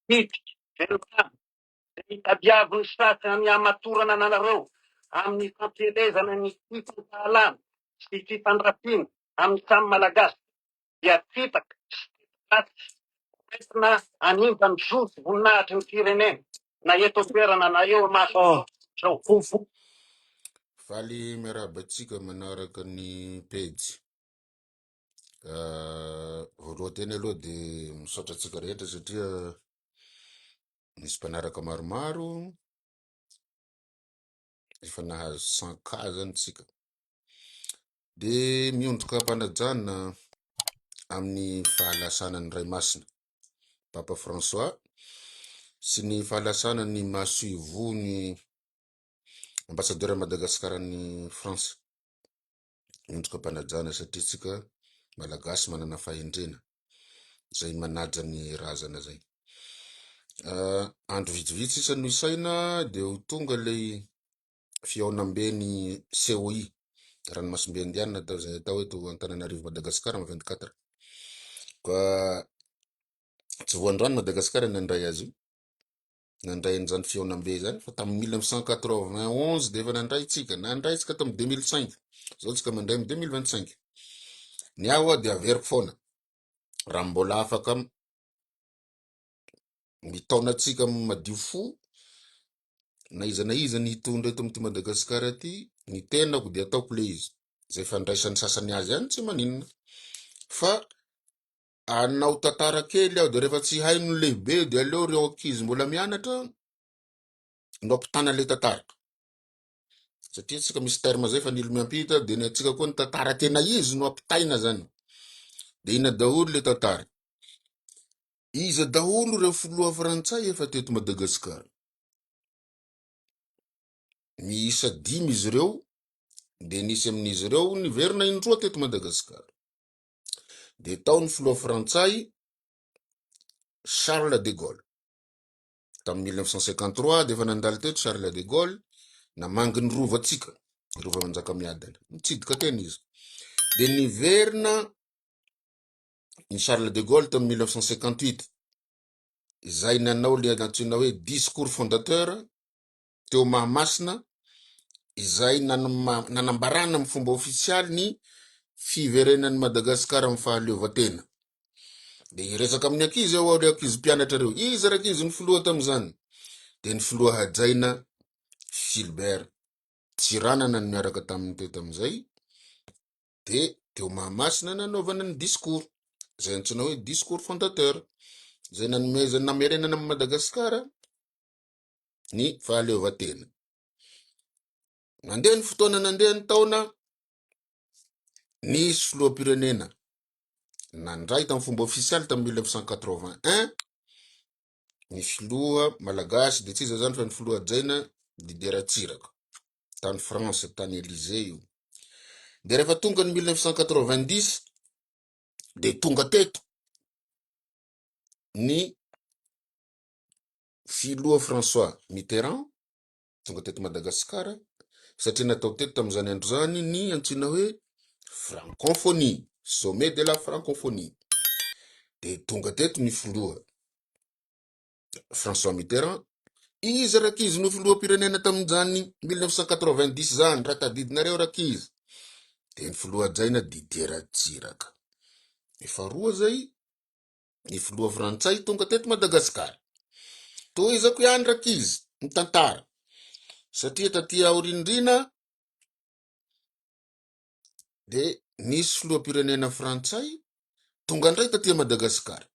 Hiditra velon-trano izay hitadiavin'ny sasany hamatorana anareo amin'ny fampielezana ny fifankahalana sy fifandrafiana amin'ny samy Malagasy dia fitaka sy teti-dratsy hoentina hanimba ny zo sy voninahitry ny firenena na eto an-toerana na eo imason'izao tontolo izao. Faly miarahaba antsika manaraka ny pejy. Voalohany teny aloha dia misaotra antsika rehetra satria nisy mpanaraka maromaro efa nahazo 100K zany tsika. Dia miondrika am-panajana amin'ny fahalasanan'ny Ray Masina Papa François sy ny fahalasanan'ny masoivohon'ny ambassadeur Madagascar any France. Miondrika am-panajana satria tsika Malagasy manana fahendrena izay manaja ny razana zay. Andro vitsivitsy sisa no isaina dia ho tonga ilay fihaonambe ny COI, ranomasimbe indianina atao izay atao eto Antananarivo Madagasikara amin'ny 24. Ka tsy voandrano Madagasikara nandray azy io. Nandray an'izany fihaonambe izany fa tamin'ny 1991 dia efa nandray tsika, nandray tsika tamin'ny 2005. Zao tsika mandray amin'ny 2025. Ny ahy ho'a dia averiko foana. Raha mbola afaka mitaona antsika madio fo na iza na iza ny hitondra eto amin'ity Madagasikara ity, ny tenako dia ataoko le izy. Izay fandraisan'ny sasany azy ihany tsy maninona. Fa hanao tantara kely aho dia rehefa tsy haino ny lehibe dia aleo ireo ankizy mbola mianatra no ampitana le tantara. Satria tsika misy terme zay fa ny ilo miampita dia ny antsika koa ny tantara tena izy no ampitaina zany. Dia inona daholo le tantara? Iza daholo ireo filoha frantsay efa teto Madagasikara? Miisa dimy izy ireo, dia nisy amin'izy ireo niverina indroa teto Madagasikara. Dia tao ny filoha frantsay Charles de Gaulle. Tamin'ny 1953 dia efa nandalo teto Charles de Gaulle, namangy ny rovantsika, rova Manjakamiadana. Nitsidika teny izy. Dia niverina ny Charles de Gaulle tamin'ny 1958, izay nanao ilay nantsoina hoe discours fondateur teo Mahamasina, izay nanambarana amin'ny fomba ofisialy ny fiverenan'i Madagasikara amin'ny fahaleovantena. Dia hiresaka amin'ny ankizy aho, ireo ankizy mpianatra ireo. Iza rankizy ny filoha tamin'izany? Dia ny filoha hajaina Philbert Tsiranana no niaraka taminy teo tamin'izay. Dia teo Mahamasina nanaovana ny discours, izay antsoina hoe discours fondateur, izay nanomezana namerenana amin'i Madagasikara ny fahaleovantena. Nandeha ny fotoana, nandeha ny taona, nisy filoham-pirenena nandray tamin'ny fomba ofisialy tamin'ny 1981 ny filoha malagasy dia tsy iza zany fa ny filoha hajaina Didier Ratsiraka tany France, tany Elysée io. Dia rehefa tonga ny 1990 dia tonga teto ny filoha François Mitterrand tonga teto Madagasikara satria natao teto tamin'izany andro izany ny antsoina hoe francophonie, sommet de la francophonie. Dia tonga teto ny filoha François Mitterrand. Izy rankizy no filoham-pirenena tamin'izany 1990 izany, raha tadidinareo rankizy. Dia ny filoha hajaina Didier Ratsiraka. Efa roa zay ny filoha frantsay tonga teto Madagasikara. Tohizako ihany rankizy ny tantara satria taty aoriandriana de nisy filoham-pirenena frantsay tonga indray taty Madagasikara.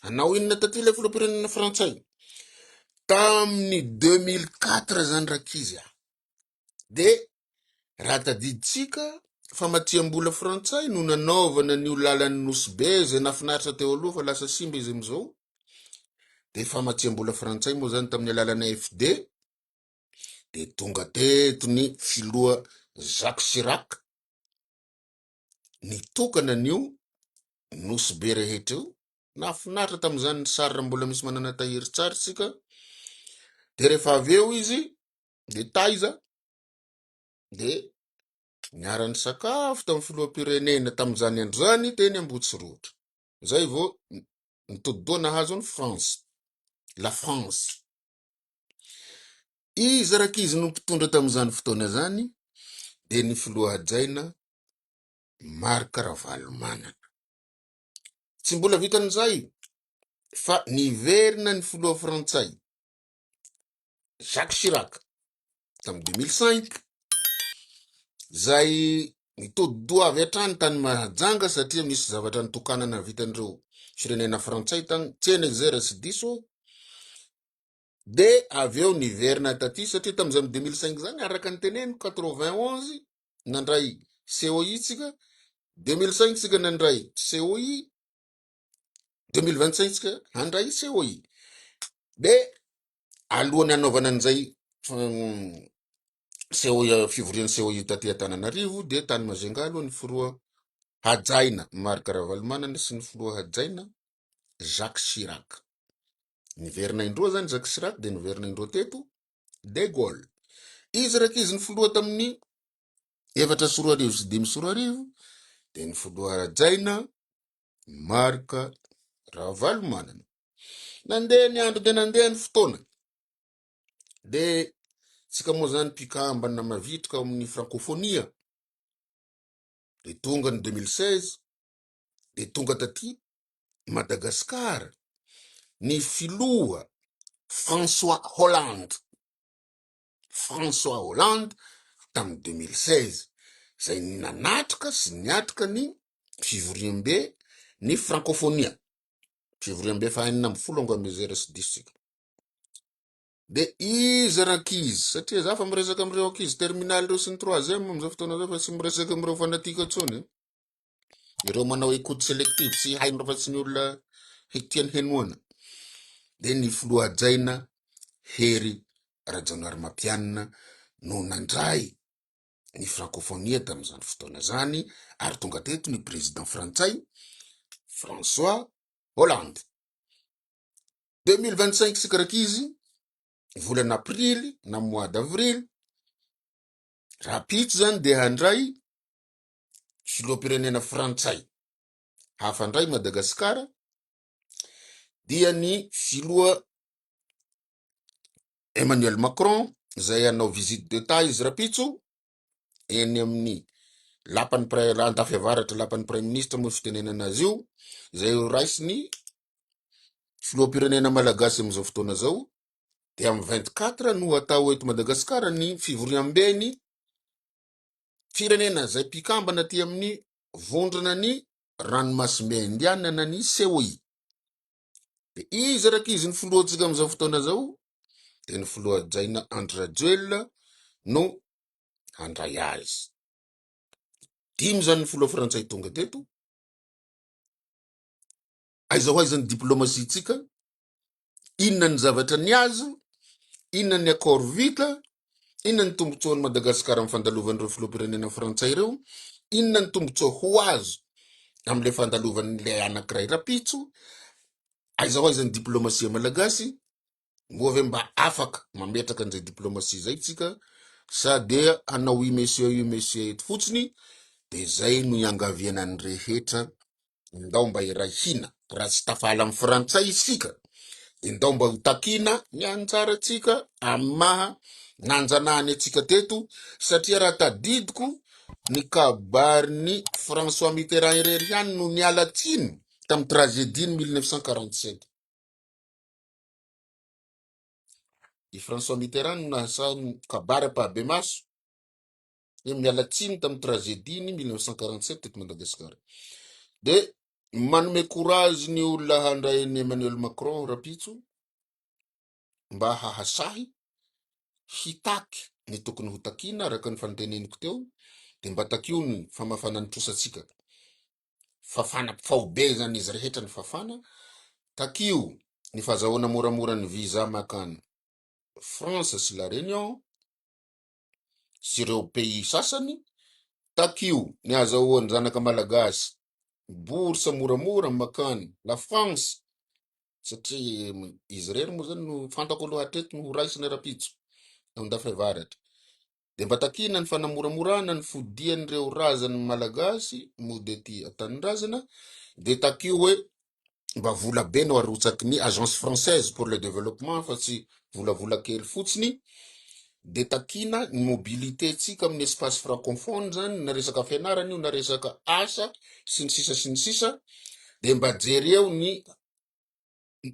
Hanao inona taty ilay filoham-pirenena frantsay? Tamin'ny 2004 zany rankizy a. De raha tadidintsika, famatsiam-bola frantsay no nanaovana an'io lalan'ny Nosy Be izay nahafinaritra teo aloha fa lasa simba izy amin'izao. De famatsiam-bola frantsay moa zany tamin'ny alalan'ny AFD. De tonga teto ny filoha Jacques Chirac nitokana an'io Nosy Be rehetra io. Nahafinaritra tamin'izany ny sary raha mbola misy manana tahirin-tsary isika. De rehefa avy eo izy de taiza de niara-nisakafo tamin'ny filoham-pirenena tamin'izany andro izany teny Ambohitsorohitra. Zay vao nitodi-doha nahazo an'i France. La France. Iza rankizy no mpitondra tamin'izany fotoana izany? Dia ny filoha hajaina Marc Ravalomanana. Tsy mbola vitan'izay fa niverina ny filoha frantsay Jacques Chirac tamin'ny 2005 izay nitodi-doha avy hatrany tany Mahajanga satria misy zavatra nitokanana vitan'ireo firenena frantsay tany, tsy eny izay raha tsy diso aho. Dia avy eo niverina taty satria tamin'izany 2005 izany araka ny teneniko 91 nandray COI tsika, 2005 tsika nandray COI, 2025 tsika handray COI. Dia alohan'ny hanaovana an'izay COI fivorian'ny COI taty Antananarivo dia tany Majunga aloha ny filoha hajaina Marc Ravalomanana sy ny filoha hajaina Jacques Chirac. Niverina indroa zany Jacques Chirac dia niverina indroa teto De Gaulle. Izy rankizy ny filoha tamin'ny 2004 sy 2005 dia ny filoha hajaina Marc Ravalomanana. Nandeha ny andro dia nandeha ny fotoana. Dia tsika moa zany mpikambana mavitrika ao amin'ny frankofonia. Dia tonga ny 2016, dia tonga taty Madagasikara ny filoha François Hollande. François Hollande tamin'ny 2016, izay nanatrika sy niatrika ny fivoriambe ny frankofonia. Fivoriambe faha 16 angamba izay raha tsy diso tsika. De iza rankizy, satria za fa miresaka amin'ireo ankizy terminale ireo sy ny troisième amin'izao fotoana izao fa tsy miresaka amin'ireo fanatique intsony. Ireo manao écoute sélective tsy haino fa tsy ny olona tiany henoana. De ny filoha hajaina Hery Rajaonarimampianina no nandray ny frankofonia tamin'izany fotoana izany ary tonga teto ny président frantsay François Hollande. 2025 isika rankizy, volana aprily na mois d'avril, rahampitso zany dia handray filoham-pirenena frantsay hafa indray Madagasikara dia ny filoha Emmanuel Macron izay hanao visite d'Etat izy rapitso eny amin'ny lapan'ny pre- Andafiavaratra lapan'ny praiminisitra moa fitenenana azy io izay ho raisin'ny filoham-pirenena malagasy amin'izao fotoana izao dia amin'ny 24 no hatao eto Madagasikara ny fivoriamben'ny firenena izay mpikambana aty amin'ny vondrona ny ranomasimbe indiana na ny COI. Dia iza rankizy ny filohantsika amin'izao fotoana izao? Dia ny filoha hajaina Andry Rajoelina no handray azy. Dimy izany ny filoha frantsay tonga teto. Aiza ho aiza ny diplomasiantsika? Inona ny zavatra niazo? Inona ny accord vita? Inona ny tombontsoan'i Madagasikara amin'ny fandalovan'ireo filoham-pirenena frantsay ireo? Inona ny tombontsoa ho azo amin'ilay fandalovan'ilay anankiray rapitso? Aiza ho aiza ny diplomasia malagasy? Moa ve mba afaka mametraka an'izay diplomasia izay tsika sa dia hanao oui monsieur oui monsieur eto fotsiny? Dia izay no iangaviana ny rehetra Ndao mba hiray hina, raha tsy tafahala amin'ny frantsay isika dia ndao mba ho takiana ny anjarantsika amin'ny maha nanjanahany antsika teto satria raha tadidiko ny kabarin'i François Mitterrand irery ihany no niala tsiny tamin'ny tragédie ny 1947. I François Mitterrand no nahasahy nikabary ampahabemaso hoe miala tsiny tamin'ny tragédie ny 1947 teto Madagasikara. De manome courage ny olona handray an'i Emmanuel Macron rapitso mba hahasahy hitaky ny tokony ho takiana araka ny fanteneniko teo de mba takio ny famafana ny trosantsika. Fafana faobe zany izy rehetra ny fafana. Takio ny fahazahoana moramora ny visa makany France sy La Réunion. sy ireo pays sasany, takio ny ahazahoan'ny zanaka malagasy bourse moramora makany la France satria izy irery moa zany no fantako aloha hatreto no ho raisina rapitso ao Andafiavaratra. Dia mba takiana ny fanamoramorana ny fodian'ireo razan'ny malagasy mody aty an-tanindrazana, dia takio hoe. mba vola be no arotsaky ny Agence française pour le développement fa tsy volavola kely fotsiny, de takiana ny mobilité tsika amin'ny espace francophone zany, na resaka fianarana io na resaka asa sy ny sisa sy ny sisa, de mba jereo ny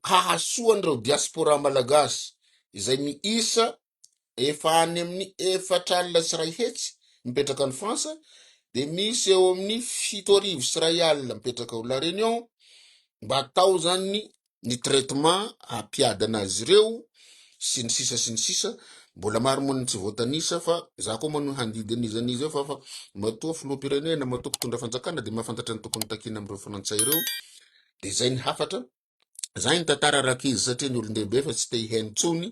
hahasoan'ireo diaspora malagasy izay miisa efa any amin'ny 14 400 mipetraka any Frantsa, de misy eo amin'ny 2100 mipetraka ao La Réunion, mba atao zany ny traitement hampiadana azy ireo sy ny sisa sy ny sisa. Mbola maro moa ny tsy voatanisa, fa za koa moa no handidy an'iza an'iza eo, fa matoa filoham-pirenena, matoa mpitondra fanjakana, de mahafantatra ny tokony takiana amin'ireo frantsay ireo. De zay ny hafatra, zay ny tantara rankizy, satria ny olon-dehibe fa tsy te hihaino intsony,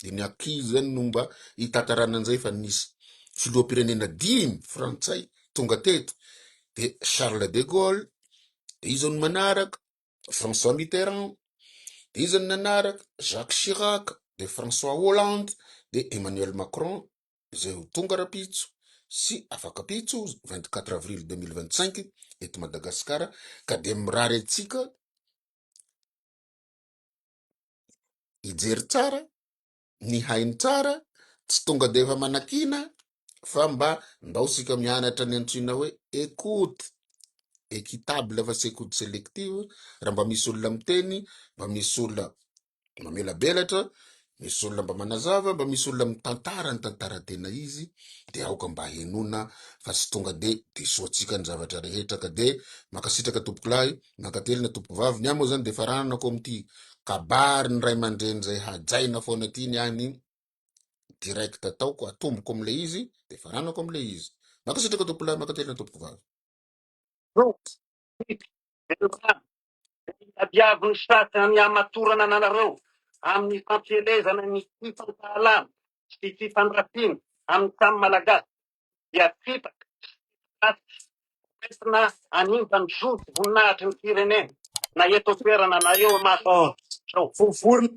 de ny ankizy zany no mba hitantarana an'izay, fa nisy filoham-pirenena dimy frantsay tonga teto, de Charles de Gaulle, de izy no manaraka François Mitterrand, de izy no nanaraka Jacques Chirac, de François Hollande, de Emmanuel Macron izay ho tonga rapitso sy afakapitso 24 avril 2025 eto Madagasikara, ka de mirary antsika hijery tsara ny haino tsara, tsy tonga de efa manakiana, fa mba ndao sika mianatra ny antsoina hoe écoute équitable fa tsy écoute sélective. Raha mba misy olona miteny, mba misy olona mamelabelatra, misy olona mba manazava, mba misy olona mitantara ny tantara tena izy, de aoka mba henona fa tsy tonga de disoantsika ny zavatra rehetra. Ka de mankasitraka tompokolahy, mankatelina tompokovavy. Ny ahy moa zany de faranako amin'ity kabary ny ray aman-dreny zay hajaina foana ty ny ahy, ny direct ataoko, atomboko am'le izy de faranako am'le izy. Mankasitraka tompokolahy, mankatelina tompokovavy. Tadiavin'ny sasany hamatorana anareo amin'ny fampielezana ny fifankahalana sy fifandrafiana amin'ny samy Malagasy dia fitaka sy ratsy hoentina hanimba ny zo sy voninahitry ny firenena na eto an-toerana na eo imason'izao. Vovorona.